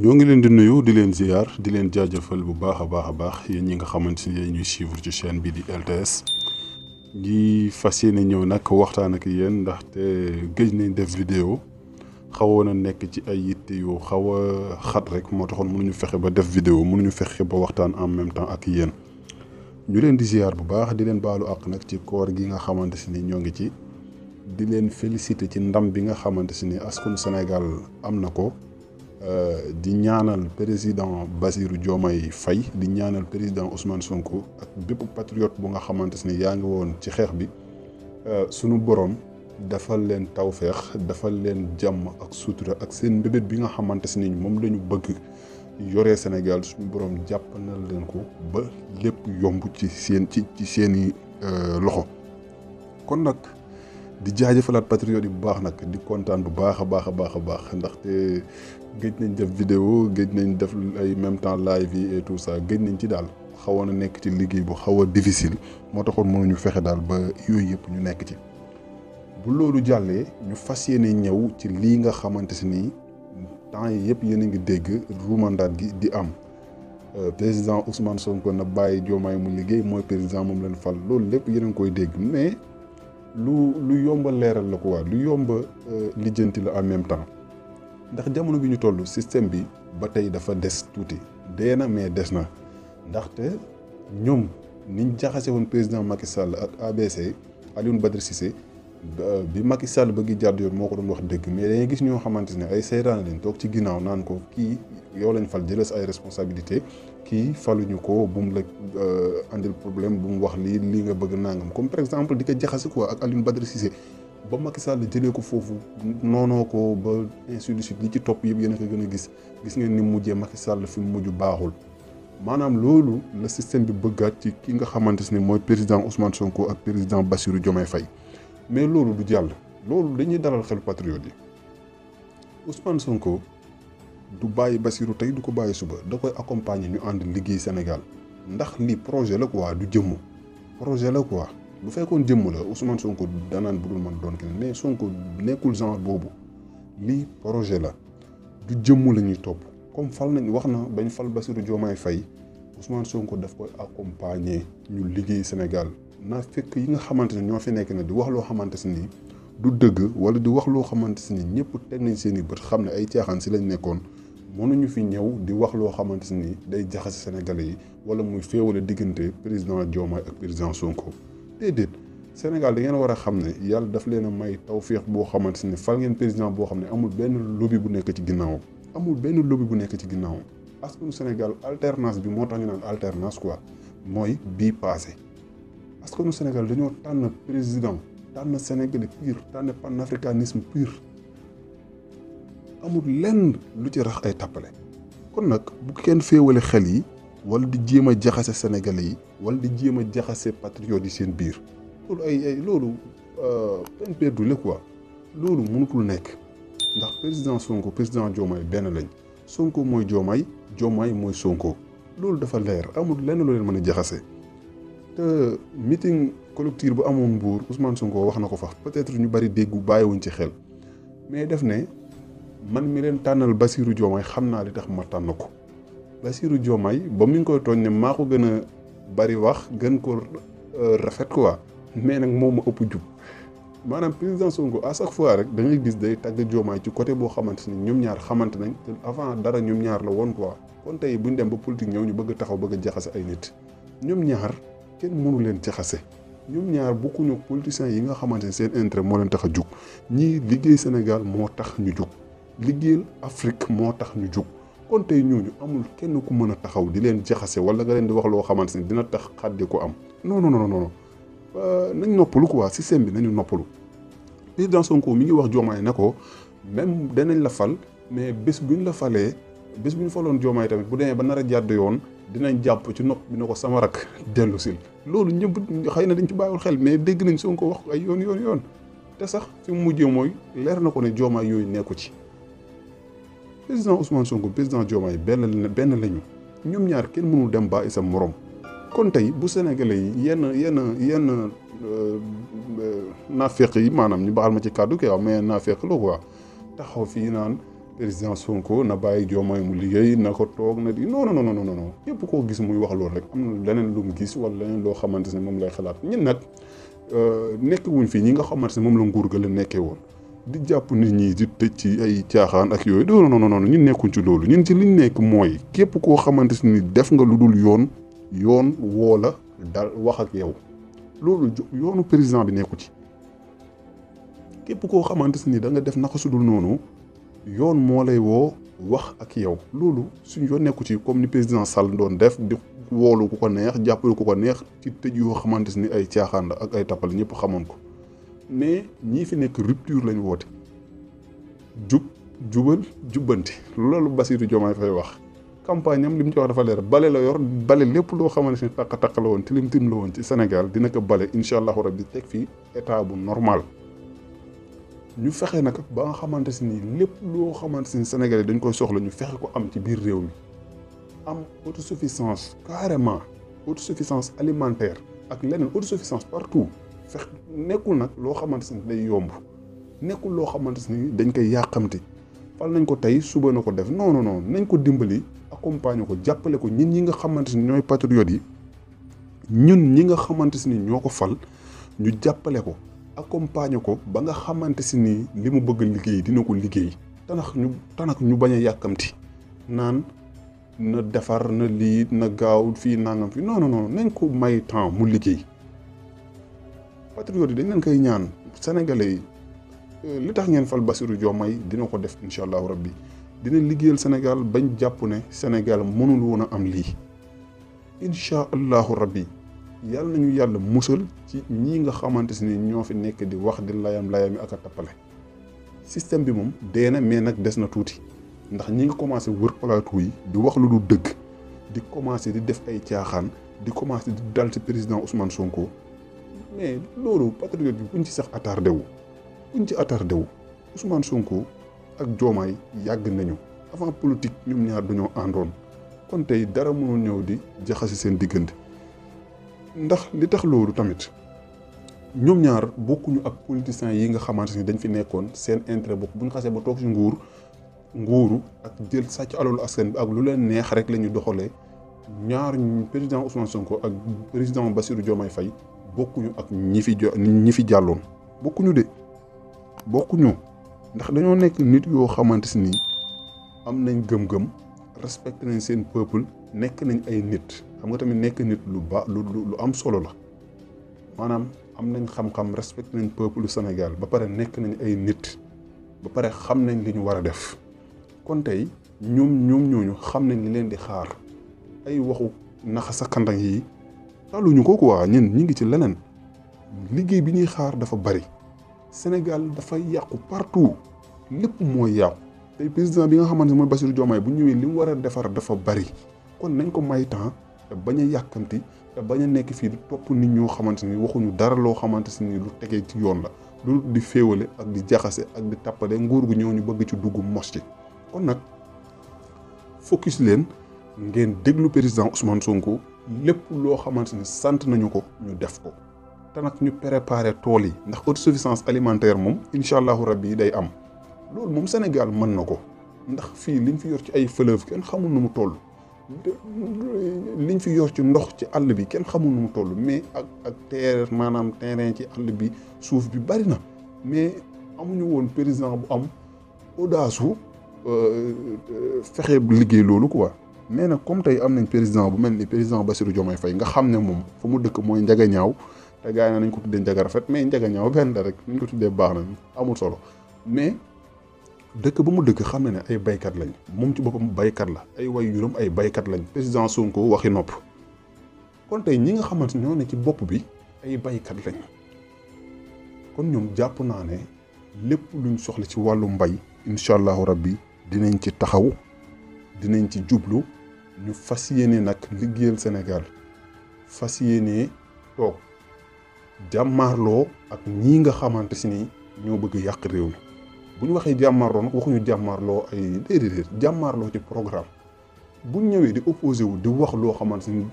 ñoo ngi leen di nuyu di leen ziar di leen jaajëfal bu baax a baax yéen ñi nga xamante ni ñuy suivre ci chaîne bi di LTS di fas yéene ñëw nag waxtaan ak yéen ndaxte gëj nañ def vidéo xawoon a nekk ci ay yitte yu xaw a xat rek moo taxoon mënuñu fexe ba def vidéo mënuñu fexe ba waxtaan en même temps ak yéen ñu leen di ziar bu baax di leen baalu àq nag ci koor gi nga xamante ni ñoo ngi ci di leen féliciter ci ndam bi nga xamante ni askanu Sénégal am na ko. Di ñaanal président Bassirou Diomaye Faye di ñaanal président Ousmane Sonko ak bépp patriote bu nga xamante ni yaa ngi woon ci xeex bi sunu borom dafal leen tawféex dafal leen jàmm ak sutura ak seen mbébét bi nga xamante ni moom lañu bëgg yoree Sénégal suñu borom jàppandal leen ko ba lépp yomb ci seeni loxo kon nag di jaajëfalaat patriote yi bu baax nag di kontaan bu baax a baax ndaxte gëj nañ def vidéo gëj nañ def ay même temps live yi et tout ça gëj nañ ci daal xawoon na nekk ci liggéey bu xaw a difficile moo taxoon mënuñu fexe daal ba yooyu yëpp ñu nekk ci bu loolu jàllee ñu fas yéene ñëw ci lii nga xamante ni temps yi yëpp yéen a ngi dégg ruumandaat gi di am président Ousmane Sonko na bàyyi Diomaye mu liggéey mooy président moom leen fal loolu lépp yéen a ngi koy dégg mais lu yomba leeral la ko waa lu yomba lijjanti la en même temps ndax jamono bi ñu toll système bi ba tey dafa des tuuti dee na mais des na ndaxte ñoom niñ jaxase woon président Macky Sall ak ABC Alioune Badara Cissé bi Macky Sall bëgg jàdd yoon moo ko doon wax dëgg mais dañuy gis ñoo xamante ne ay seytaan lañ toog ci ginnaaw naan ko kii yow lañ fal jëlee ay responsabilité kii faluñu ko bu mu la andil problème bu mu wax lii nga bëgg nangam comme par exemple di ko jaxase quoi ak Alioune Badara Cissé ba Macky Sall jëlee ko foofu noonoo ko ba ainsi de suite li ci topp yëpp yéen a ko gën a gis ngeen ni mujjee Macky Sall fi mu mujj baaxul maanaam loolu la système bi bëggaat ci ki nga xamante ne mooy président Ousmane Sonko ak président Bassirou Diomaye Faye mais loolu du jàll loolu dañuy dalal xel patriote yi Ousmane Sonko du bàyyi Bassirou tey du ko bàyyi suba da koy accompagner ñu ànd liggéey Sénégal ndax lii projet la quoi du jëmm projet la quoi bu fekkoon jëmm la Ousmane Sonko danaan budul man doon kenn mais Sonko nekkul genre boobu lii projet la du jëmm la ñuy topp comme fal nañ wax na bañ fal Bassirou Diomaye Faye Ousmane Sonko daf koy accompagner ñu liggéey Sénégal naa fekk yi nga xamante ne ñoo fi nekk na di wax loo xamante ni du dëgg wala di wax loo xamante ni ñëpp teg nañ seen i bët xam ne ay caaxaan si lañ nekkoon mënuñu fi ñëw di wax loo xamante ni day jaxase Sénégalais yi wala muy féewale diggante président Diomaye ak président Sonko déedéet Sénégal da ngeen war a xam ne yàlla daf leen a may tawféex boo xamante ni fal ngeen président boo xam ne amul benn lobby bu nekk ci ginnaawam askanu Sénégal alternance bi moo tax ñu naan alternance quoi mooy bii passé askanu Sénégal dañoo tànn président tànn Sénégalais pur tànn panafricanisme pur amul lenn lu ci rax ay tappale kon nag bu kenn féewale xel yi wala di jéem a jaxase Sénégalais yi wala di jéem a jaxase patriotes yi seen biir loolu peine perdue la quoi loolu mënutul nekk ndax président Sonko président Diomaye benn lañ Sonko mooy Diomaye Diomaye mooy Sonko loolu dafa leer amul lenn loo leen mën a jaxase te meeting collectif bu amoon Mbour Ousmane Sonko wax na ko fa peut-être ñu bari déggu bàyyiwuñ ci xel mais def ne man mi leen tànnal Bassirou Diomaye xam naa li tax ma tànn ko Bassirou Diomaye ba mu ngi koy tooñ ne maa ko gën a bari wax gën ko rafet quoi mais nag moom ma ëpp jub maanaam président Sonko à chaque fois rek da ngay gis day tàgg Diomaye ci côté boo xamante ni ñoom ñaar xamante nañ te avant dara ñoom ñaar la woon quoi kon tey buñ dem ba politique ñëw ñu bëgg a taxaw bëgg a jaxase ay nit ñoom ñaar kenn mënu leen jaxase ñoom ñaar bokkuñu politiciens yi nga xamante ne seen intérêt moo leen tax a jug ñii liggéey Sénégal moo tax ñu jug liggéeyal Afrique moo tax ñu jug kon tey ñooñu amul kenn ku mën a taxaw di leen jaxase wala nga leen di wax loo xamante ni dina tax xaddi ko am non nañ noppalu quoi système bi nañu noppalu président Sonko mi ngi wax Diomaye ne ko même danañ la fal mais bés bu ñu faloon Diomaye tamit bu demee ba nar a jàdd yoon dinañ jàpp ci nopp bi ne ko sama rak dellu sil loolu ñëpp xëy na dañ ci bàyyiwul xel mais dégg nañ Sonko wax ay yoon te sax fi mu mujjee mooy leer na ko ne Diomaye yooyu nekku ci président Ousmane Sonko président Diomaye benn lañu ñoom ñaar kenn mënul dem bàyyi sa morom kon tey bu Sénégalais yi yenn naafeq yi maanaam ñu baal ma ci kàddu ki waaw mais naafeq la quoi taxaw fii naan président Sonko na bàyyi Diomaye mu liggéey na ko toog na di non képp koo gis muy wax loolu rek am na leneen lu mu gis wala leneen loo xamante ne moom lay xalaat ñun nag nekk wuñ fii ñi nga xamante ne moom la nguur ga la nekkee woon di jàpp nit ñi di tëj ci ay caaxaan ak yooyu non ñun nekkuñ ci loolu ñun ci liñ nekk mooy képp koo xamante ni def nga lu dul yoon woo la dal wax ak yow loolu yoonu président bi nekku ci képp koo xamante ni da nga def naka su dul noonu yoon moo lay woo wax ak yow loolu suñ yoon nekku ci comme ni président Sall doon def di woolu ku ko neex jàppale ku ko neex ci tëj yoo xamante ni ay caaxaan la ak ay tappale ñëpp xamoon ko mais ñii fi nekk rupture lañ woote jubal jubbanti loolu Bassirou Diomaye Faye wax campagne am li mu ci wax dafa leer bale la yor bale lépp loo xamante ni taq la woon tilim la woon ci Sénégal dina ko bale incha allahu rabbi teg fii état bu normal ñu fexe nag ba nga xamante ni lépp loo xamante ni Sénégalais dañ koy soxla ñu fexe ko am ci biir réew mi am autosuffisance carrément autosuffisance alimentaire ak leneen autosuffisance partout fex nekkul nag loo xamante ni day yomb nekkul loo xamante ni dañ koy yàqamti fal nañ ko tey suba na ko def non nañ ko dimbali accompagner ko jàppale ko ñun ñi nga xamante ni ñooy patriotes yi ñun ñi nga xamante ni ñoo ko fal ñu jàppale ko accompagner ko ba nga xamante ni li mu bëgg liggéey dina ko liggéey tanak ñu bañ a yàkkamti naan na defar na lii na gaaw fii nangam fii non nañ ko may temps mu liggéey patriotes yi dañ leen koy ñaan sénégalais yi li tax ngeen fal Bassirou Diomaye dina ko def incha allahu rabbi dina liggéeyal Sénégal bañ jàpp ne Sénégal mënul woon a am lii incha allahu rabbi yàlla nañu yàlla musal ci ñii nga xamante ni ñoo fi nekk di wax di layami ak a tappale système bi moom dee na mais nag des na tuuti ndax ñi nga commencé wër plateau yi di wax lu du dëgg di commencé di def ay caaxaan di commencé di dal ci président Ousmane Sonko mais loolu patriote bi buñ ci sax attardé wu Ousmane Sonko ak Diomaye yàgg nañu avant politique ñoom ñaar dañoo àndoon kon tey dara mënul ñëw di jaxase seen diggante ndax li tax loolu tamit ñoom ñaar bokkuñu ak politiciens yi nga xamante ni dañ fi nekkoon seen intérêt bokk bu ñu xasee ba toog ci nguuru ak jël sàcc alalu askan bi ak lu leen neex rek la ñu doxalee ñaar président Ousmane Sonko ak président Bassirou Diomaye Faye bokkuñu ak ñi fi jàlloon bokkuñu ndax dañoo nekk nit yoo xamante ni am nañ gëm-gëm respecté nañ seen peuple nekk nañ ay nit xam nga tamit nekk nit lu am solo la maanaam am nañ xam-xam respecté nañ peuple Sénégal ba pare nekk nañ ay nit ba pare xam nañ li ñu war a def kon tey ñoom ñooñu xam nañ li leen di xaar ay waxu naxa sa kandang yi taluñu ko quoi ñun ñi ngi ci leneen liggéey bi ñuy xaar dafa bari Sénégal dafa yàqu partout lépp mooy yàqu tey président bi nga xamante ne mooy Bassirou Diomaye bu ñëwee li mu war a defar dafa bari kon nañ ko may temps te bañ a yàkkamti te bañ a nekk fii di topp nit ñoo xamante ni waxuñu dara loo xamante ni lu tegee ci yoon la lu di féewale ak di jaxase ak di tappale nguur gu ñëw ñu bëgg ci dugg mos ci kon nag focus leen ngeen déglu président Ousmane Sonko lépp loo xamante ni sant nañu ko ñu def ko te nag ñu préparer tool yi ndax autosuffisance alimentaire moom incha allahu rabbi yi day am loolu moom Sénégal mën na ko ndax fii liñ fi yor ci ay fleuve kenn xamul nu mu toll liñ fi yor ci ndox ci àll bi kenn xamul nu mu toll mais ak maanaam terrain ci àll bi suuf bi bari na mais amuñu woon président bu am audace fexe liggéey loolu quoi mais nag comme tey am nañ président bu mel ni président Bassirou Diomaye Faye nga xam ne moom fa mu dëkk mooy Njaga Ñaaw te gars yi nañ ko tuddee Njaga Rafet mais Njaga Ñaaw benn la rek ñu ko tuddee baax na amul solo mais dëkk ba mu dëkk xam ne ne ay baykat lañ moom ci boppam baykat la ay waajuram ay baykat lañ président Sonko waxi nopp kon tey ñi nga xamante ñoo ne ci bopp bi ay baykat lañ kon ñoom jàpp naa ne lépp luñ soxla ci wàllu mbay incha allahu rabbi dinañ ci taxaw dinañ ci jublu ñu fas yéene nag liggéeyal Sénégal fas yéene toog jàmmaarloo ak ñii nga xamante si ni ñoo bëgg yàq réew mi bu ñu waxee jàmmaarloo nag waxuñu jàmmaarloo ay déedéet jàmmaarloo ci programme bu ñëwee di opposé wu di wax loo xamante ni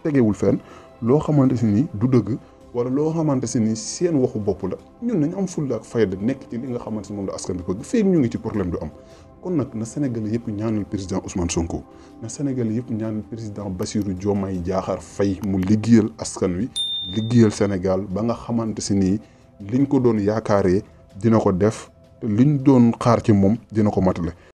tegewul fenn loo xamante si ni du dëgg wala loo xamante si ni seen waxu bopp la ñun nañ am fulla ak fayda nekk ci li nga xamante ni moom la askan bi bëgg feeg ñu ngi ci problème du am kon nag na Sénégal yëpp ñaanal président Ousmane Sonko na Sénégal yëpp ñaanal président Bassirou Diomaye Diakhar Faye mu liggéeyal askan wi liggéeyal Sénégal ba nga xamante si nii liñ ko doon yaakaaree dina ko def te liñ doon xaar ci moom dina ko matale.